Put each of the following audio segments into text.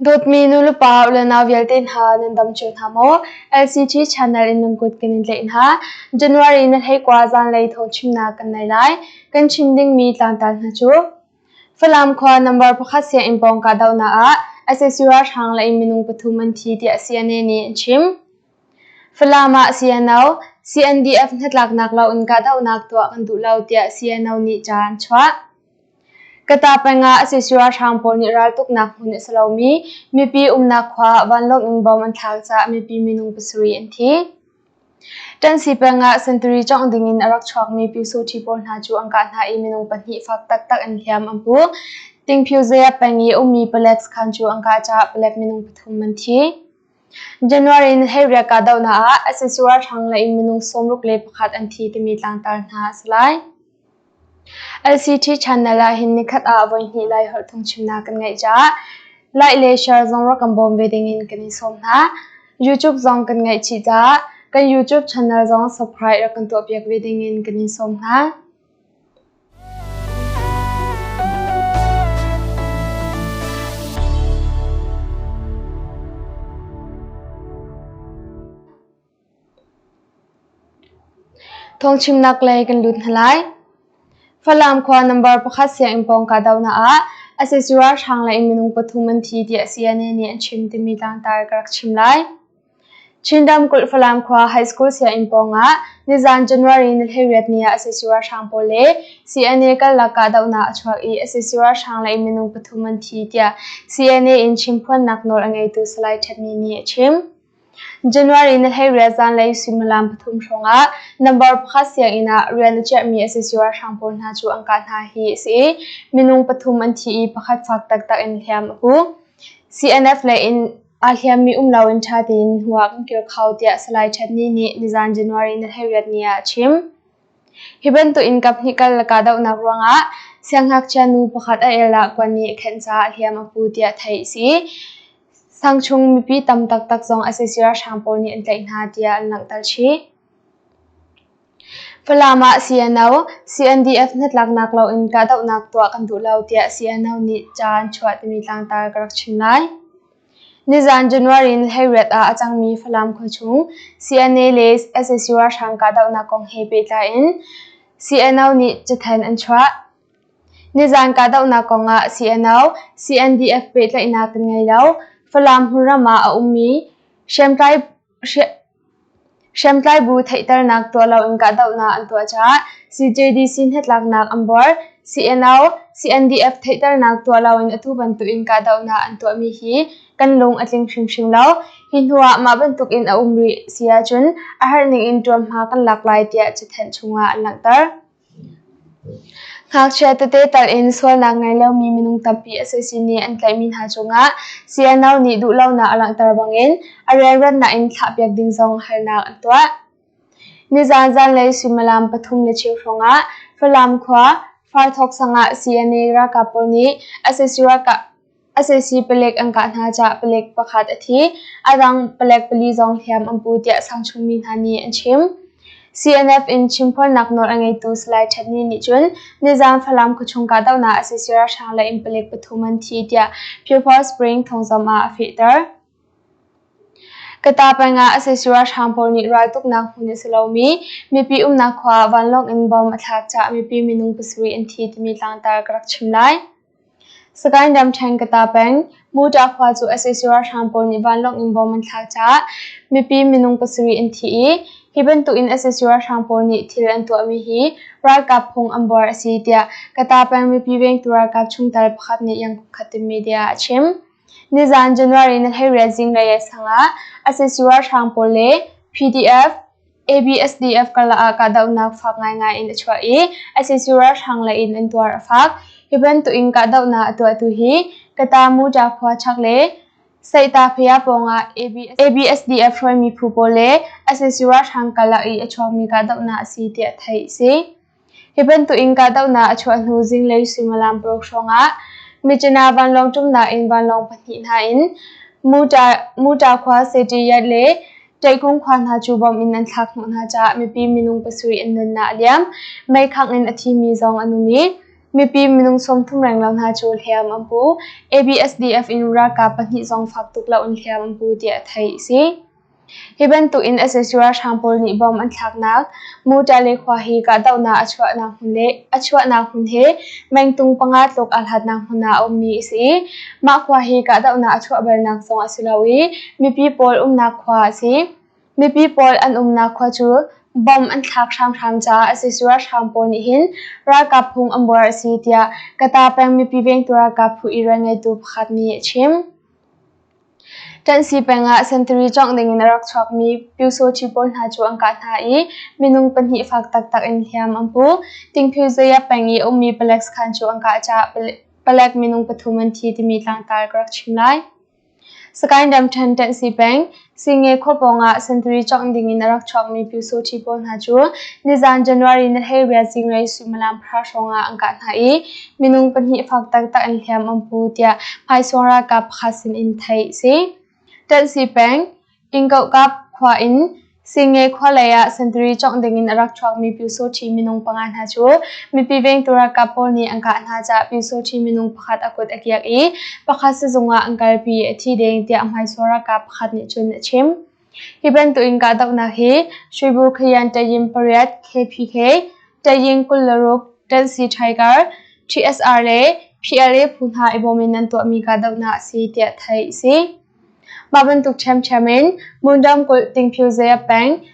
Dawtmi nulepa ulenau vialte hna nan dam cio hna maw? LCT channel in nan kut kan in tlaih hna. January na hleikua zanlei thawngchimnak kan nei lai. Kan chim dingmi tlangtar hna cu Falam khua number pakhat sianginn pawng kahdohnak ah sac ralhrang lei minung pathum an thi tiah CNA nih an chim. Falam ah CNO, CNDF hnatlaknak loin kahdohnak tuah kan duh lo tiah CNO nih ca an chuah. Kata peng ah sac ralhrang pawl nih raltuknak hmun a si lomi mipi umnak khua ah vanlawng in bom an thlak caah mipi minung pasarih an thi. Ṭansi peng ah sentari cawngh dingin a rak chuakmi Pyusawṭhi pawl hna cu an kah hna i minung pahnih fak taktak in hliam an pu. Tingphyozaya peng i ummi palek sakhan cu an kah caah palek minung pathum an thi. January ni hleiriat kahdohnak ah sac ralhrang lei in minung 61 an thi timi tlangtar hna a si lai. LCT channel ah hin nikhat ah voihnih Laiholh phungchimnak kan ngeih caah like le share zong rak kan bawm ve dingin kan in sawm hna. YouTube zong kan ngeih chih caah kan YouTube channel zong subscribe rak kan tuahpiak ve dingin kan in sawm hna. Thawngchimnak lei kan lut hna lai. Falam khua number pakhat sianginn pawng kahdohnak ah sac ralhrang lei in minung pathum an thi tiah CNA nih an chim timi tlangtar ka rak chim lai. Chin ramkulh Falam khua high school sianginn pawng ah nizan January ni 18 ni ah sac ralhrang pawl le CNA karlak kahdohnak a chuak i sac ralhrang lei minung pathum an thi tiah CNA in chimphuannak nawl a ngeitu Salai Htet Ni nih a chim. January ni 18 zanlei suimilam pathum hrawngah number pakhat sianginn ah rian a chiahmi sac ralhrang pawl hna cu an kah hna hi a si i minung pathum an thi i pakhat fak taktak in hliam a pu. CNF lei in aa hliammi um loin ṭha tein hnu ah kan kir kho tiah Salai Htet Ni nih nizan January ni 18 ni ah a chim. Hi bantuk in kaphnih kal le kahdohnak ruangah siangngakchia nu pakhat a el ah kuan nih a khenh caah hliam a pu tiah theih a si. Sangchung mipi tam taktak zong sac ralhrang pawl nih an tlaih hna tiah an langhter chih. Falam ah CNO, CNDF hnatlaknak loin kahdohnak tuah kan duh lo tiah CNO nih ca an chuah timi tlangtar ka rak chim lai. Nizan January ni 18 ah a cangmi Falam khuachung CNA le sac ralhrang kahdohnak kong he pehtlai in CNO nih cathanh an chuah. Nizan kahdohnak kongah CNO, CNDF pehtlaihnak kan ngei lo. Falam hmunram ah a ummi hriamtlai bu theihternak tuah loin kahdohnak an tuah caah CJDC hnatlaknak an buar. CNO, CNDF theihternak tuah loin atu bantukin kahdohnak an tuahmi hi kan lung a tling hrimhrim lo. Hi hnuah mah bantukin a um rih si ahcun a herh ningin ṭuanhma kan lak lai tiah cathanh chungah an langhter. Ngakchia tete tal in sualnak ngei lomi minung tampi sac nih an tlaihmi hna cungah CNO nih duhlonak a langhter bangin a rianrannak in thlahpiak ding zong halnak an tuah. Nizan zanlei suimilam pathum le cheu hrawngah Falam khua Farthawk sang ah CNA ralkap pawl nih sac ralkap Sac palek an kah hna caah palek pakhat a thi. A dang palek pali zong hliam an pu tiah sangchung mi hna nih an chim. CNF in chimphuannak nawl a ngeitu Salai Htet Ni nih cun nizan Falam khuachung kahdohnak sac ralhrang le inn palek pathum an thi tiah Pure Spring thawngzamh ah a fehter. Kata peng ah sac ralhrang pawl nih raltuknak hmun a si lomi mipi umnak khua ah vanlawng in bomb a thlak caah mipi minung pasarih an thi timi tlangtar ka rak chim lai. Sagaing ramṭhen Kata peng, Muta khua cu sac ralhrang pawl nih vanlawng in bom an thlak caah mipi minung pasarih an thi i hi bantukin sac ralhrang pawl nih thil an tuahmi hi ralkap phung an buar a si tiah Kata peng mipi vengtu ralkap chungtel pakhat nih Yangon Khatin media ah a chim. Nizan January ni 18 zinglei sang ah sac ralhrang pawl le PDF, ABSDF karlak ah kahdohnak fak ngaingai in a chuah i sac ralhrang lei in an tuar a fak. Hi bantuk in kahdohnak a tuahtu hi Kata Muta khua chak le Saihta Phaya pawngah ABSDF hruaimi phu pawl le sac ralhrang karlak i a chuakmi kahdohnak a si tiah theih a si. Hi bantukin kahdohnak a chuah hnu zinglei suimilam paruk hrawngah Myitkyina vanlawng ṭumnak in vanlawng pahnih hna in Muta khua Setiyat le Ṭaihkung khua hna cu bom in an thlak hnawh hna caah mipi minung pasarih an nunnak a liam. Meikhangh in a thimi zong an um i. Mipi minung 30 renglo hna cu hliam an pu. ABSDF in ralkap pahnih zong fak tuk loin hliam an pu tiah theih a si. Hi bantuk in sac ralhrang pawl nih bomb an thlaknak Mutale khua hi kahdohnak a chuahnak hmun le a chuahnak hmun he mengtung panga tluk aa hlatnak hmun ah a ummi a si i mah khua hi kahdohnak a chuah balnak zong a si lo i mipi pawl umnak khua a si. Mipi pawl an umnak khua cu bomb an thlak hramhram caah sac ralhrang pawl nih hin ralkap phung an buar a si tiah Kata peng mipi vengtu ralkap phu i rianngeitu pakhat nih a chim. Ṭanhsi peng ah sentari cawngh dingin a rak chuakmi Pyusawṭhi pawl hna cu an kah hna i minung pahnih fak taktak in hliam an pu. Tingphyuzaya peng i a ummi palek sakhan cu an kah caah palek minung pathum an thi timi tlangtar ka rak chim lai. Sagaing ramṭhen Ṭanhsi peng, Singe khua pawngah sentari cawngh dingin a rak chuakmi Pyusawṭhi pawl hna cu nizan January ni 18 zinglei suimilam pahra hrawngah an kah hna i minung pahnih fak taktak in hliam an pu tiah hmaisuang ralkap pakhat sinin theih a si. Ṭanhsi peng, Ingkohkap khua in Singe khua lei ah sentari cawngh dingin a rak chuakmi Pyusawṭhi minung panga hna cu mipi vengtu ralkap pawl nih an kah hna caah Pyusawṭhi minung pakhat a kut a kiak i pakhat sizung ah an kalpi i a thi deng tiah hmaisuang ralkap pakhat nih cun a chim. Hi bantuk in kahdohnak hi Shwebu Khayan Tayin pariat KPK, Tayin 26 Ṭansi Tiger, TSR le PLA phu hna i bawm in an tuahmi kahdohnak a si tiah theih a si. Mah bantuk ṭhiamṭhiam in Mon ramkulh Tingphyozaya peng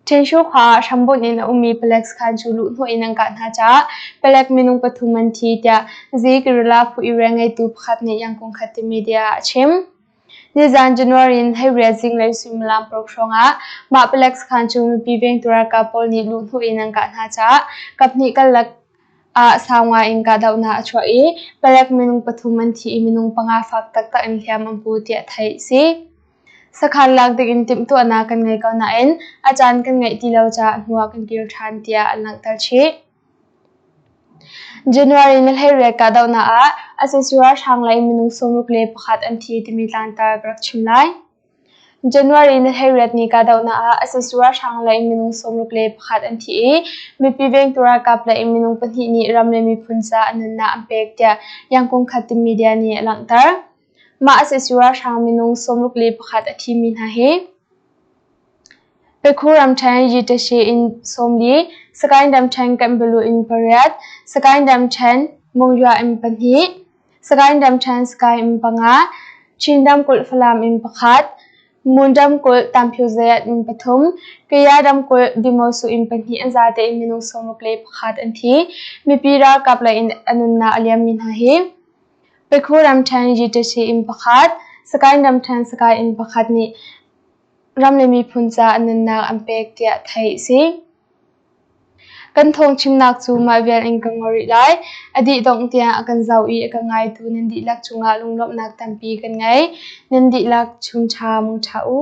Ṭhinshu khua ah hrambunh in a ummi palek sakhan cu luhhnawh in an kah hna caah palek minung pathum an thi tiah Zi Guerrilla phu i rianngeitu pakhat nih Yangon Khat media ah a chim. Nizan January in hleiriat zinglei suimilam paruk hrawngah mah palek sakhan cu mipi vengtu ralkap pawl nih luhhnawh in an kah hna caah kaphnih karlak ah sau ngai in kahdohnak a chuah i palek minung pathum an thi i minung panga fak taktak in hliam an pu tiah theih a si. Sakhan lak dingin timhtuahnak kan ngei ko nain a caan kan ngeih ti lo caah hnu ah kan kir ṭhan tiah an langhter chih. January ni 18 kahdohnak ah sac ralhrang lei minung 61 an thi timi tlangtar ka rak chim lai. January ni 18 ni kahdohnak ah sac ralhrang lei minung 61 an thi i mipi vengtu ralkap lei minung pahnih nih ram le miphun caah nunnak an pek tiah Yangon Khatim media nih a langhter. Mah sac ralhrang minung 61 a thimi hna hi Pekhu ramṭhen Yitashi in 40, Sagaing ramṭhen Kanbalu in pariat, Sagaing ramṭhen Mongyua in pahnih, Sagaing ramṭhen Sagaing in panga, Chin ramkulh Falam in pakhat, Mon ramkulh Tamphyuzayat in pathum, Kaya ramkulh Dimosu in pahnih an zate in minung 61 an thi. Mipi ralkap lei in a nunnak a liammi hna hi Pekhu ramṭhen Yitashi in pakhat, Sagaing ramṭhen Sagaing in pakhat nih ram le miphun caah nunnak an pek tiah theih a si. Kan thawngchimnak cu mah vial in ka ngol rih lai. A dih dongh tiang a kan zoh i a ka ngaitu nan dihlak cungah lunglawmhnak tampi kan ngei. Nan dihlak chungṭha mangṭha u.